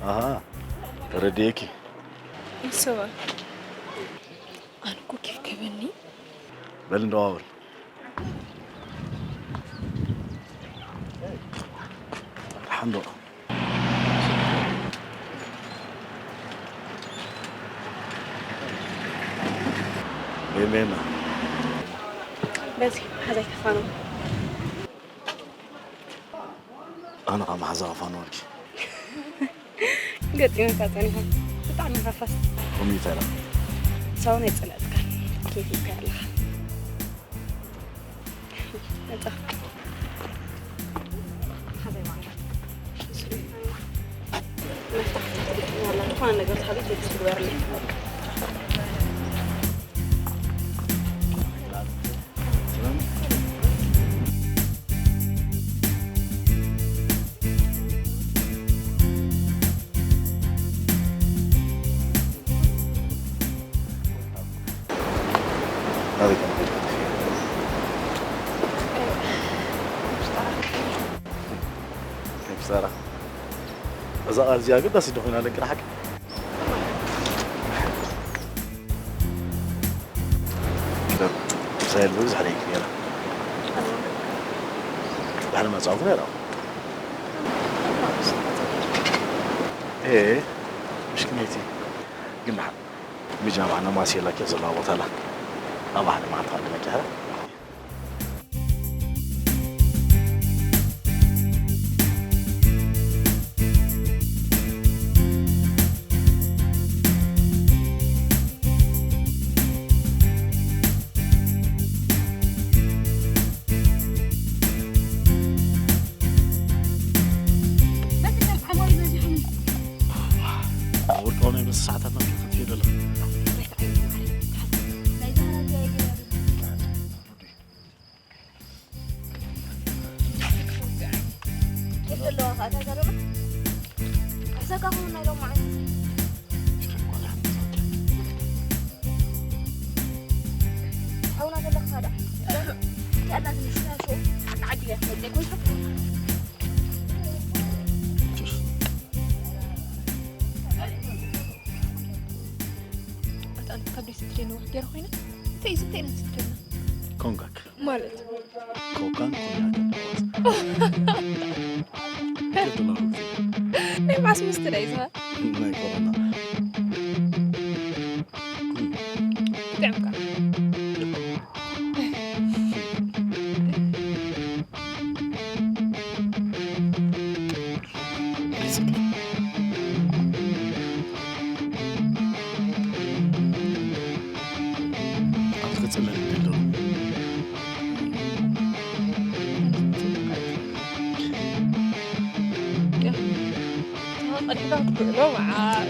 ኣሃ፣ ተረድኤኪ። ንሰባ ኣነ እኮ ኬፍ ከበኒ። በል እንደዋወል። ሓንዶ። ቤሜና። በዚ ሓዛይ ተፋነው። ኣነ ኸዓ መሓዛ ፋነወልኪ። ገጢመካ ጸኒኻ። ብጣዕሚ ኢኻ ፋስ። ከምኡ እዩ ተራ። ሳውን ኣይጸላእትካን። ኬፍ ኢልካ ኣለኻ። መጻ። ሓዛይ ማዕረ። መፍታሕ ክትግጥም ኣላ። ዝኾነ ነገር ተሃልዩ ቴክስት ግበርለይ። ናበይ ከም ከይድኩም? ከይፍጠራ። እዛ ቃል እዚኣ ኣገዳሲት ዶ ኮይና ደቂ ሓቂ? ክደር፣ ምሳይ ልብል ዝሕረይክ ነይራ። ድሕሪ መጻኹ ነይራ። ኤ፣ ምሽክነይቲ። ግን ድሓን ብጃማ ነማስየላ ኬፍ ዘለዋ ቦታ ኣላ። ኣብ ሓደ መዓልቲ ከኣ ንመጫ። ውልቃዊ ናይ መስ ሰዓታት ናብ ክትፊ ደለ። ኬፍ ዘለዋ ኸኣ እታ ዛረባ። ሕሰካ ኸው ናይ ሎማዓንቲ። ሓውና ዘለኻ ኸኣ ደኣ። እቲኣ ኣላ ትንሽ ሽያሾ ንዓዲ እያ ትመጽእ ኮይንካ። ኣታ ካብ ደስ ትደሊ ነዊሕ ገይረ ኮይነ። እንታይ እዩ፣ እንታይ እዩ ትደሊ? ኮንጋክ። ማለት? ኮካን ኮኛክን። ናይ መዓስ መስተ ድዩ ዝባ? ናይ ኮሮና። ይጥዕምካ። ኣብ ትኽክል ደሎ። ቀዲምካ ክትብሎ መዓት።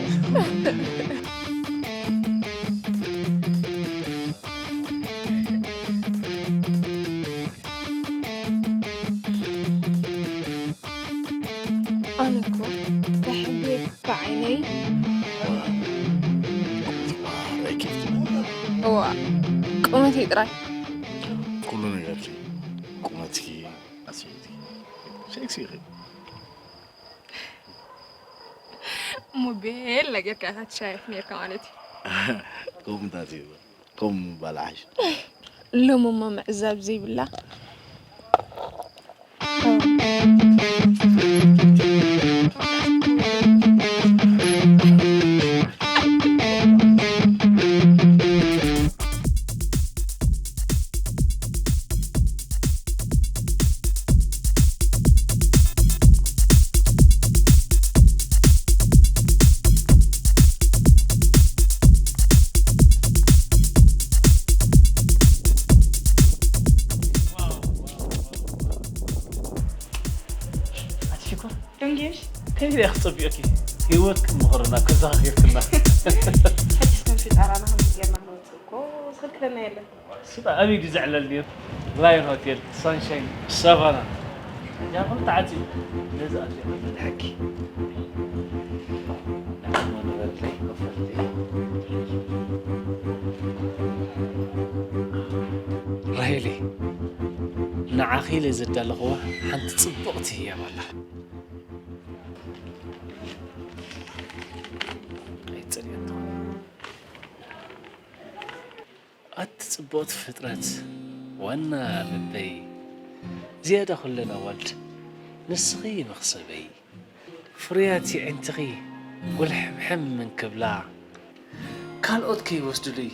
ኣነ እኮ ተሕብየካ ዓይነይ። ቁመትኪ እዋ፣ ቁመተይ ጥራይ። ኩሉ ነገርኪ፣ ቁመትኪ፣ ኣስቤትኪ፣ ሴክሲ ኢኺ። እሞ ቤላ ጌርካ ኢኻ ትሻየፍ ኔርካ ማለት እዩ። ከምኡታት እዩ። ከም ምባል ዓሽ። ሎሚ እሞ ምዕዛብ ዘይብላ። ኣቲ ሽኮር፣ ደንጊሽ? ከመይ ኢለ ክጸብየኪ? ህይወት ክምኽርና፣ ከዘኻኺርክና። ሕጅስ ከም ሽጣራና ከምዚ ጌርና ክንወጽእ እኮ ዝኽልክለና የለን። ስጣ ኣበይ ድዩ ዘዕለል ነይሩ? ራየን ሆቴል፣ ሳንሻይን፣ ሳቫና። ያ፣ ኩሉ ተዓጽዩ። ነዚ ኣትዩ። ሕጊ። ንዓማ ንበርለይ፣ ኮፈርለይ። ራሄለይ፣ ንዓኺ ኢለ ዘዳለኽዋ ሓንቲ ጽብቕቲ ህያብ ኣላ። ጽቡቕቲ ፍጥረት ዋና ልበይ፣ ዝያዳ ኩለን ኣዋልድ ንስኺ መኽሰበይ። ፍርያት የዒንትኺ ጉልሕምሕም እንክብላ፣ ካልኦት ከይወስዱሉይ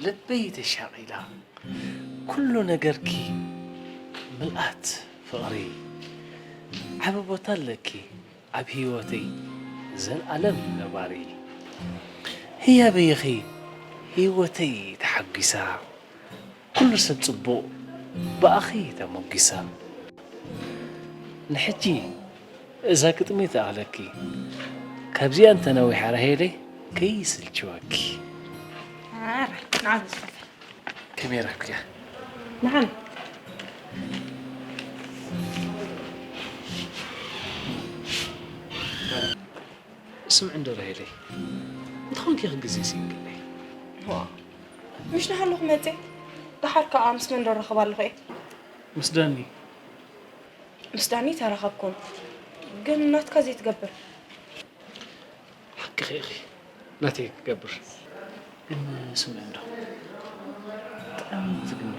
ልበይ ተሻቒላ። ኩሉ ነገርኪ ምልኣት ፍቕሪ፣ ዓቢ ቦታ ኣለኪ ኣብ ህይወተይ፣ ዘልኣለም ነባሪ። ህያበይኺ ህይወተይ ተሓጒሳ፣ ኩሉ ሰብ ጽቡቕ ብኣኺ ተሞጊሳ። ንሕጂ እዛ ግጥሚ ትኣኽለኪ፣ ካብዚኣ እንተነዊሓ ራሄለይ ከይስልችወኪ። ኣረ፣ ንዓ ብዝኸፈ። ከመይ ረኽብክያ? ንዓና። ስምዒ እንዶ ራሄለይ፣ እንተኾንኪ ክግዜ ሲንግለይ። ዋ፣ ምሽ ንሃለኹ መጽእ፣ ደሓር ከኣ ምስ መን ዶ ረኸብ ኣለኹ እየ? ምስ ዳኒ። ምስ ዳኒ ተራኸብኩም፣ ግን ናትካ ዘይትገብር። ሓቅኺ ኢኺ፣ ናተይ ክገብር። ግን ስምዒ እንዶ፣ ጥዕምቲ ግንቢ፣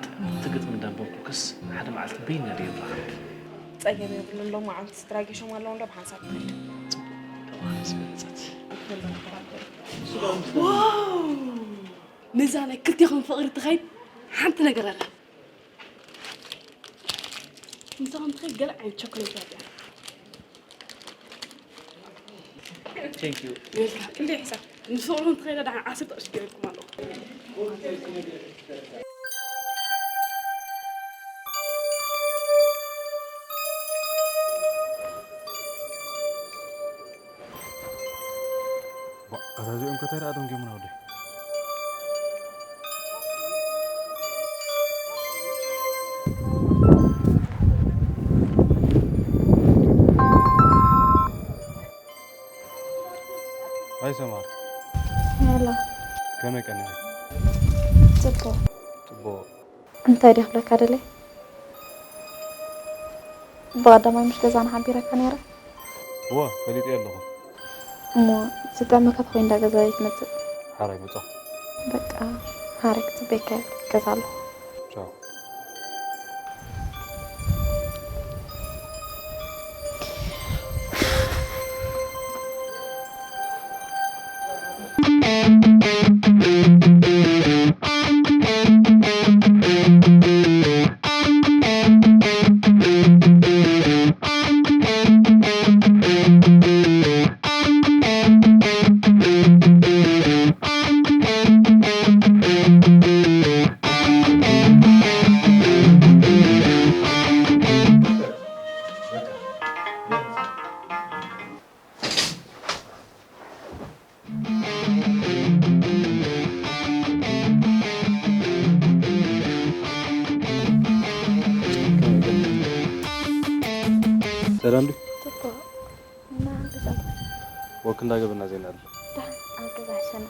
ጥዕምቲ ግጥሚ እንዳንበብኩክስ ሓደ መዓልቲ በይና ድየ ንራኸብ? ጸገም የብሉን፣ ሎማዓንቲ ስድራ ጌሾም ኣለዉ እንዶ ብሓንሳብ ንኸይድ። ጽቡቕ፣ ተባሃስ በለጸት። ዋው! ነዛ ናይ ክልቴኹም ፍቕሪ ትኸይድ ሓንቲ ነገር ኣላ። ምሳኹም ትኸይድ ገለ ዓይነት ቸኮሌት እያ። Thank you። ዌልካም። ክንደይ ሕሳብ? ንፍቕሩን ትኸይዳ ደሓን ዓሰርተ ቅርሺ ገይርኩም ኣለኹ። ዋ፣ ኣታ እዚኦም ከ እንታይ ደኣ ደንጊዮምና ወደይ? ሃይ ሰማር። ሄሎ። ከመይ ቀኒኺ? ጽቡቕ። ጽቡቕ። እንታይ ድየ ክብለካ ደልየ? ብቐዳማይ ምሽ ገዛና ሓቢረካ ነይረ? እወ፣ ፈሊጠዮ ኣለኹ። እሞ ዝጥዕመካ ተኾይኑ እንዳ ገዛ ዘይትመጽእ? ሓራይ ምጻ። በቃ፣ ሓራይ ክጽበየካ እየ፣ ገዛ ኣለኹ። ቻው። ሰላም ድዩ? ጽቡቕ። እና ገዛ ወክ እንዳገበና ዜና ኣሎ። ደሓን ኣብ ገዛ ሕሸና።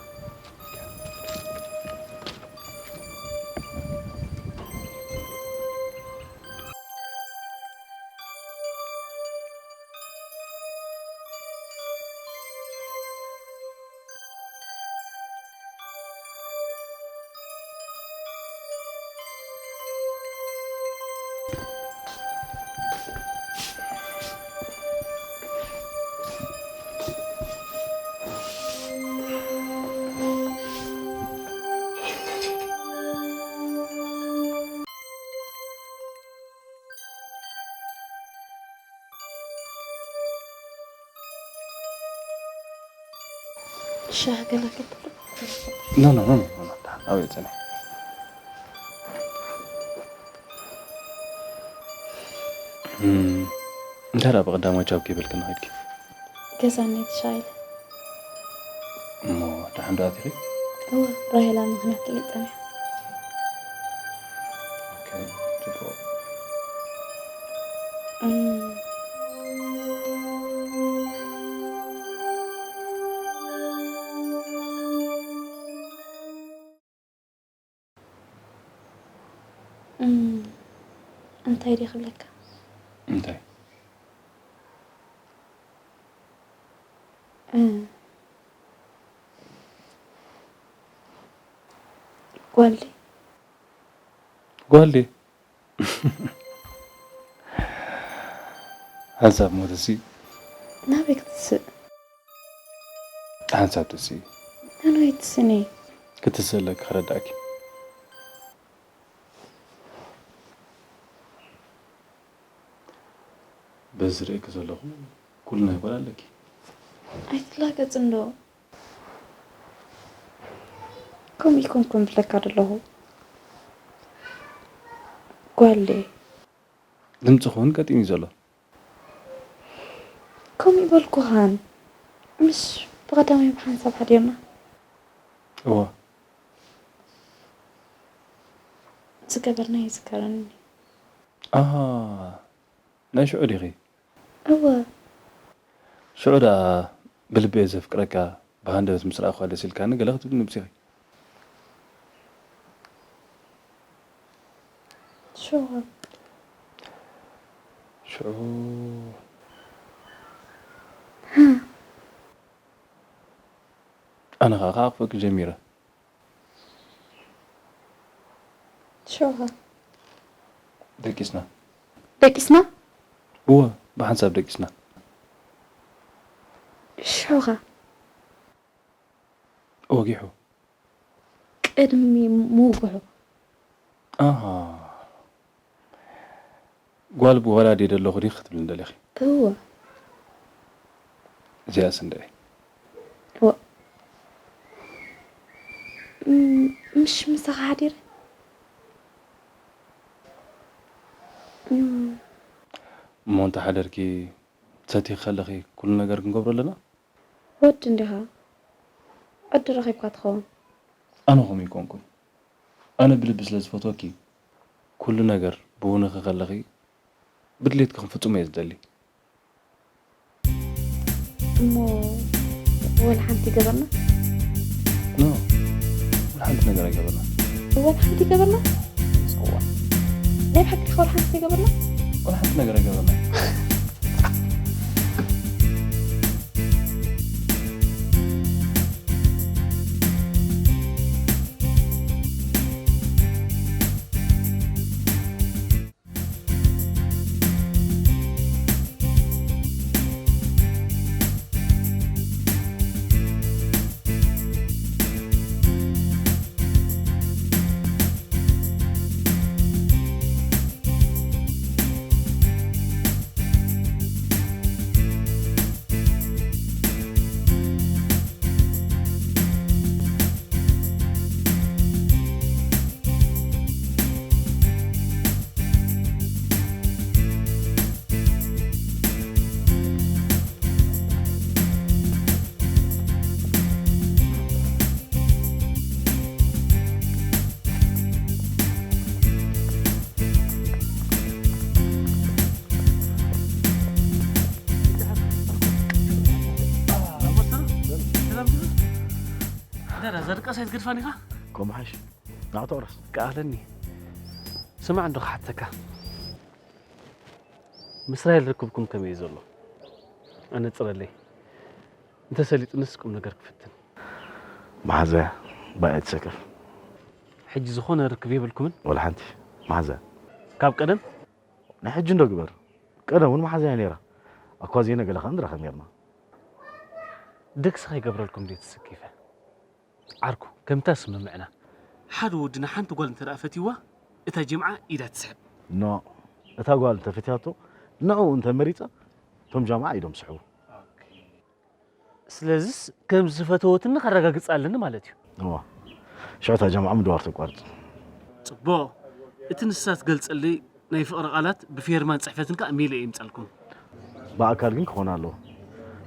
ሻሂ ገለ ክትብል? ኖ፣ ኖ፣ ኖ፣ ኖ፣ ኖ፣ ኖ፣ ኣብኡ ጽንሒ። እም፣ እንታይ ደኣ ብቐዳማይ ቻው ከይበልክና ኸድኪ? ገዛ እኒአት ሻሂ ኢለ። እሞ ደሓን ዶ ኣቲኺ? እወ፣ ራሄላ ምኽንያት ገሊጸን እያ። ኦኬ፣ ጽቡቕ። እም። እም፣ እንታይ ድየ ክብለካ? እንታይ? እ፣ ጓል ድየ? ጓል ድየ? ሓንሳብ ሞተሲ ናበይ ክትስእ? ሓንሳብ ተሲ ናንወይ ትስኒ? ክትስእለኪ ክረዳእኪ። በዚ ርእኪ ዘለኹ ኩሉ ናይ ጓል ኣለኪ። ኣይትላገጽ እንዶ። ከምኡ ይኮንኩን ብለካ ዘለኹ። ጓል ድየ? ድምፅኺ እውን ቀጢን እዩ ዘሎ። ከምኡ ይበልኩኻን። ምስ ብቐዳማይ ብሓንሳብ ሓዲርና። እወ። ዝገበርና ይዝከረኒ። ኣሃ፣ ናይ ሽዑ ዲኺ? እወ። ሽዑ ደኣ ብልቢ እየ ዘፍቅረካ፣ ብሃንደበት ምስ ረኣኹዋ ደስ ኢልካኒ ገለ ክትብልኒ ምስ ኢኺ። ሽዑ። ሽዑ። ኣነ ኸኣ ክኣኽበኪ ጀሚረ። ሽዑ ኸ? ደቂስና። ደቂስና? እወ፣ ብሓንሳብ ደቂስና። ሽዑ ኸ? ወጊሑ። ቅድሚ ምውግሑ። ኣሃ። ጓል ብወላዲ ደለኹ ዲኺ ክትብልኒ ደሊኺ? እወ። እዚኣስ እንድዒ? እወ። ም-፣ ምሽ ምሳኻ ሓዲረ? እም። እሞ እንተ ሓደርኪ ትሰትዪ ከለኺ ኩሉ ነገር ክንገብሮ ኣለና? ወዲ እንዲኻ፣ ዕድል ረኺብካ ትኸውን። ኣነ ከምኡ ኣይኮንኩን። ኣነ ብልቢ ስለ ዝፈትወኪ፣ ኩሉ ነገር ብውንኺ ከለኺ ብድሌትኪ ክንፍጽሞ እየ ዝደሊ። እሞ ወላ ሓንቲ ይገበርና? ኖ፣ ወላ ሓንቲ ነገር ኣይገበርና። ወላ ሓንቲ ይገበርና? ጽዋ። ናይ ብሓቂ ዲኻ ወላ ሓንቲ ዘይገበርና? ወላ ሓንቲ ነገር ኣይገበርና። እዛ ደቃስ ኣይትገድፋን ኢኻ? ከምሓሽ ንዓ ተቑረስ። ከኣለኒ። ስማዕ እንዶ ክሓተካ። ምስ ራሄል ርክብኩም ከመይ እዩ ዘሎ? ኣነጽረለይ። እንተሰሊጥንስ ቁም ነገር ክፍትን። መሓዛያ፣ ባይ ኣይትሰከፍ። ሕጂ ዝኾነ ርክብ የብልኩምን? ወላ ሓንቲ። መሓዛያ። ካብ ቀደም? ናይ ሕጂ እንዶ ግበር። ቀደም እውን መሓዛያ ነይራ። ኣኳ ዜና ገለ ኸኣ ንራኸብ ነይርና። ደግሲ ከይገብረልኩም ድየ ተሰኪፈ? ዓርኩ፣ ከምታ ስምምዕና፣ ሓደ ወዲ ንሓንቲ ጓል እንተ ደኣ ፈትይዋ፣ እታ ጀምዓ ኢዳ ትስሕብ። ኖ፣ እታ ጓል እንተ ፈትያቶ፣ ንዕኡ እንተ መሪጻ፣ እቶም ጀምዓ ኢዶም ስሕቡ። ስለዚስ፣ ከም ዝፈተወትኒ ከረጋግጽ ኣለኒ ማለት እዩ። እዋ፣ ሽዑ እታ ጀምዓ ምድዋር ተቋርጽ። ጽቡቕ። እቲ ንሳ ትገልጸለይ ናይ ፍቕሪ ቃላት ብፌርማን ጽሕፈትን ከኣ ሜል እየ የምጻልኩም። ብኣካል ግን ክኾን ኣለዎ።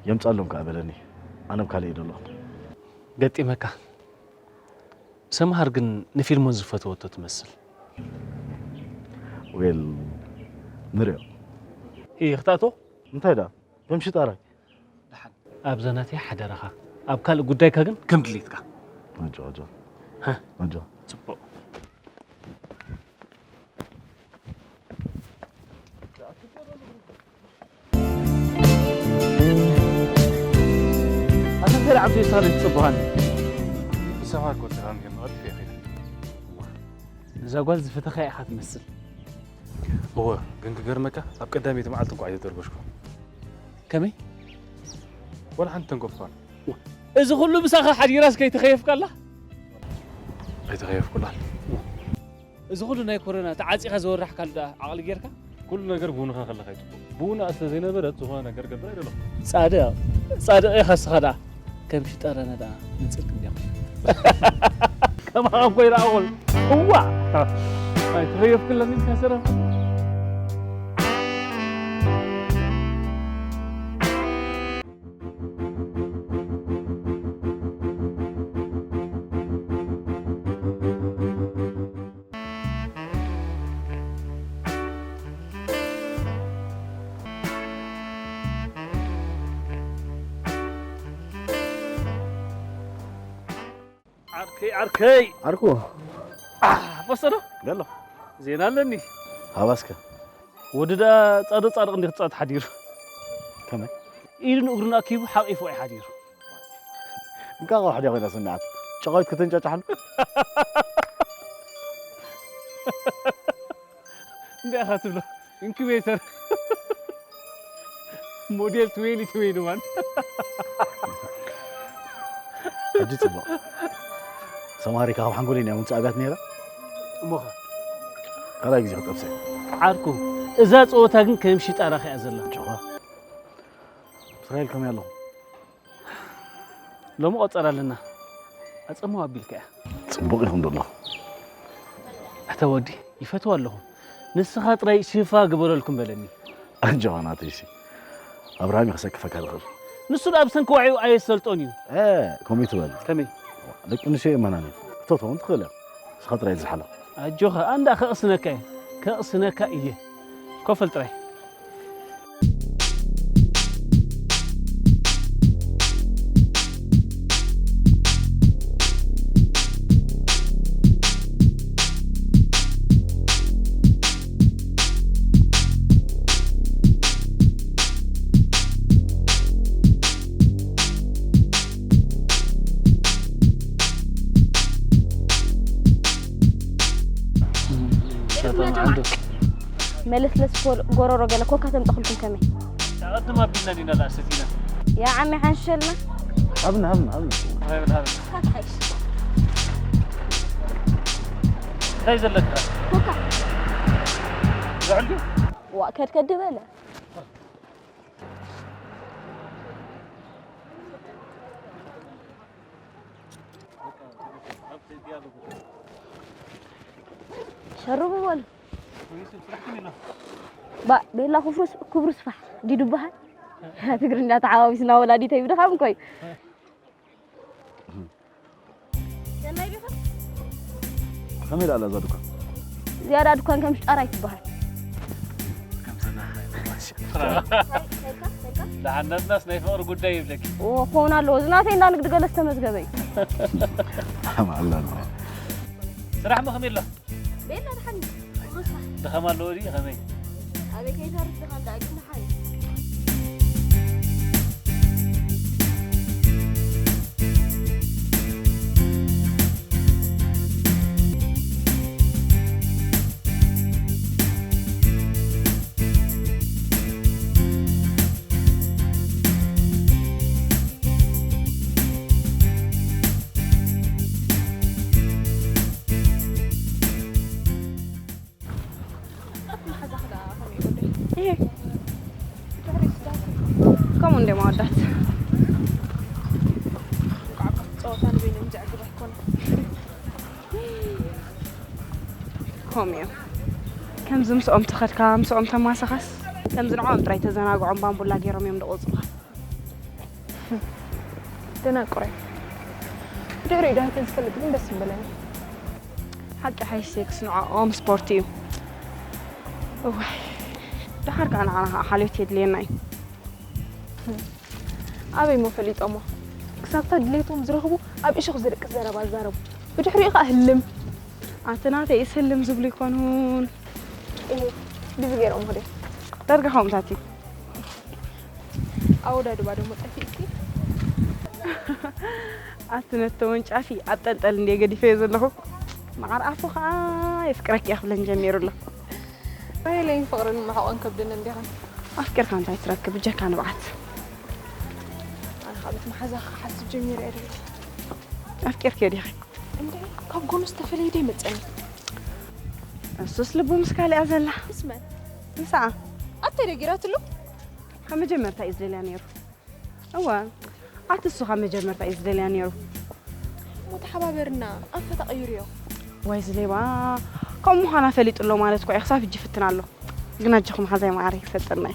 የምጻሎም ከኣ በለኒ። ኣነ ብ ካልእ እየ ደለኹ። ገጢመካ። ሰምሃር ግን ንፊልሞን ዝፈተወቶ ትመስል። ዌል፣ ንሪኦ። እይ፣ ክትኣትዎ? እንታይ ደኣ? ከም ሽጣራይ። ደሓን። ኣብዛ ናተይ ሓደራኻ። ኣብ ካልእ ጉዳይካ ግን ከም ድሌትካ። ኣጆ፣ ኣጆ። ሃ? ኣጆ። ጽቡቕ። ኣታ እንታይ ደኣ ዓብዱ የሳለ ትጽበኻኒ? ብሰማር ኮተራን ግን መቐልፍ የኺ። እዛ እዛ ጓል ዝፈተኻ ኢኻ ትመስል። እወ፣ ግን ክገርመካ ኣብ ቀዳመይቲ መዓልቲ እንኳ ኣይተተርበሽኩ። ከመይ? ወላ ሓንቲ ተንኮፍኳን። እዚ ኩሉ ምሳኻ ሓዲራስ ከይተኸየፍካላ? ኣይተኸየፍኩላን። እዚ ኩሉ ናይ ኮሮና ተዓጺኻ ዝወራሕካሉ ደኣ ዓቕሊ ጌርካ? ኩሉ ነገር ብውንኻ ከለኻ ይጽቡቕ። ብውንኣ ስለ ዘይነበረት ዝኾነ ነገር ገብር ኣይደለኹ። ጻድቕ ጻድቕ ኢኻ እስኻ ደኣ። ከም ሽጠረነ ደኣ ንጽልክ እንዲኻ። ከማኻ እኮ ይረኣኹል። እዋ! ኣይተኸየፍክለኒ ኢልካ ሰረፍ። ዓርከይ ዓርከይ ዓርኩ ፈሰዶ ገሎ ዜና ኣለኒ ሃባስከ ወዲ ደኣ ጻድቕ ጻድቕ እንዲህ ክጻወት ሓዲሩ ከመይ ኢድን እግሩን ኣኪቡ ሓቒፉ እዩ ሓዲሩ እንካ ቆሕ ዲያ ኮይና ስምዓት ጨቓዊት ክትንጫጫሓሉ እንታይ ኢኻ ትብሎ ኢንኩቤተር ሞዴል twenty twenty-one ሕጂ ጽቡቕ ሰማሪካ ካብ ሓንጎለይ እያ ምምጻእ ኣብያት ነይራ እሞኸ ካልኣይ ግዜ ክጠብሰ ዓርኩ እዛ ጸወታ ግን ከም ሽጣራ ከያ ዘላ ጨዋ እስራኤል ከመይ ኣለኹ ሎሚ ቆጸር ኣለና ኣጸምዋ ኣቢልካ እያ ጽቡቕ ኢኹም ዘለኹ ኣታ ወዲ ይፈትዋ ኣለኹ ንስኻ ጥራይ ሽፋ ግበረልኩም በለኒ ኣጆኻ ናተይሲ ኣብርሃም እዩ ክሰክፈካ ዝኽእል ንሱ ኣብ ሰንኪ ዋዒኡ ኣየሰልጦን እዩ ከምኡ ትበል ከመይ ደቂ ኣንስትዮ የመናን እዩ ክተውተውን ትኽእል እያ ንስኻ ጥራይ ዝሓላ ኣጆኻ ኣንዳ ከቕስነካ እየ ከቕስነካ እየ ኮፈል ጥራይ መለስለስ ጎሮሮ ገለ ኮካ ተምፀኹልኩም ከመይ ኣቐድም ኣቢልና ዲና ደኣ ሰቲና ያ ዓሚ ሓንሸልና ሃብና ሃብና ሃብና ሃብና ሃብና እንታይ ዘለካ ኮካ ዘዕሉ ዋ ከድከድ በለ ሸርቡ በሉ ባ ቤላ ክፍሩስ ክብሩ ስፋሕ ዲዱ በሃል ትግርኛ ተሓዋዊስና ወላዲተይ ብድኻም ኮይ ከመይ ዳላ እዛ ድኳን ዝያዳ ድኳን ከም ሽጣራ ይትበሃል ደሓንነትናስ ናይ ፍቕሪ ጉዳይ ይብለኪ ክኸውን ኣለዎ እዚ ናተይ እንዳ ንግዲ ገለ ዝተመዝገበ እዩ ኣማላ ስራሕ መኸመይ ኣሎ ቤላ ደሓን እዩ ክብሩ ስራሕ ድኸም ኣለዎ ድዩ ከመይ ኣበይ ከይተርፍ ድኻ እንዳ ግን ደሓን እዩ ከምኡ እንደ ማወዳት ጸወታ ንበይኖም ዘዕግብ ኣይኮነ ከምኡ እዮም ከምዚ ምስኦም ተኸድካ ምስኦም ተማሰኻስ ከምዚ ንዕኦም ጥራይ ተዘናግዖም ባምቡላ ገይሮም እዮም ደቆፅሩኻ ደናቁረ ድሕሪኡ ዳንተ ዝፈልጥ ግን ደስ ይበለኒ ሓቂ ሓይሽ ሴክስ ንዕኦም ስፖርት እዩ እዋይ ደሓር ከዓ ንዓና ከዓ ሓልዮት የድልየና እዩ ኣበይ ሞ ፈሊጦሞ ክሳብታ ድሌቶም ዝረኽቡ ኣብ እሾኽ ዝደቅስ ዘረባ ዝዛረቡ ብድሕሪኡ ከዓ ህልም ኣቲ ናተይ እስ ህልም ዝብሉ ይኮኑን ብዚ ገይሮም ሆደ ዳርጋ ከምኡታት እዩ ኣወዳድባ ደሞ ጠፊእኪ ኣቲ ነቲ ተወንጫፊ ኣብ ጠልጠል እንድየ ገዲፈዮ ዘለኹ መዓር ኣፉ ከዓ የፍቅረኪ እየ ክብለኒ ጀሚሩ ኣሎ። ኣይለይን ፍቕርን መሕቆን ከብድን እንዲኻን። ኣፍቂርካ እንታይ ትረክብ ብጀካ ንብዓት? ኣነ ካብ እቲ መሓዛ ክሓስብ ጀሚረ እየ ደለኹ። ኣፍቂርክዮ ዲኺ? እንደ ካብ ጎኑ ዝተፈለየ ዶ ይመፀኒ? እሱስ ልቡ ምስ ካሊኣ ዘላ። ምስ መን? ንስዓ ኣተ ደጊራትሉ? ካብ መጀመርታ እዩ ዝደልያ ነይሩ። እዋ ኣቲ እሱ ካብ መጀመርታ እዩ ዝደልያ ነይሩ። እሞ ተሓባበርና ኣፈ ተቐይርዮ። ዋይ ዝሌባ ከም ምዃና ፈሊጡ ኣሎ ማለት እኮ እዩ ክሳብ ሕጂ ይፍትን ኣሎ። ግን ኣጆኹም ሓዛይ መዓረይ ይፈጠናይ።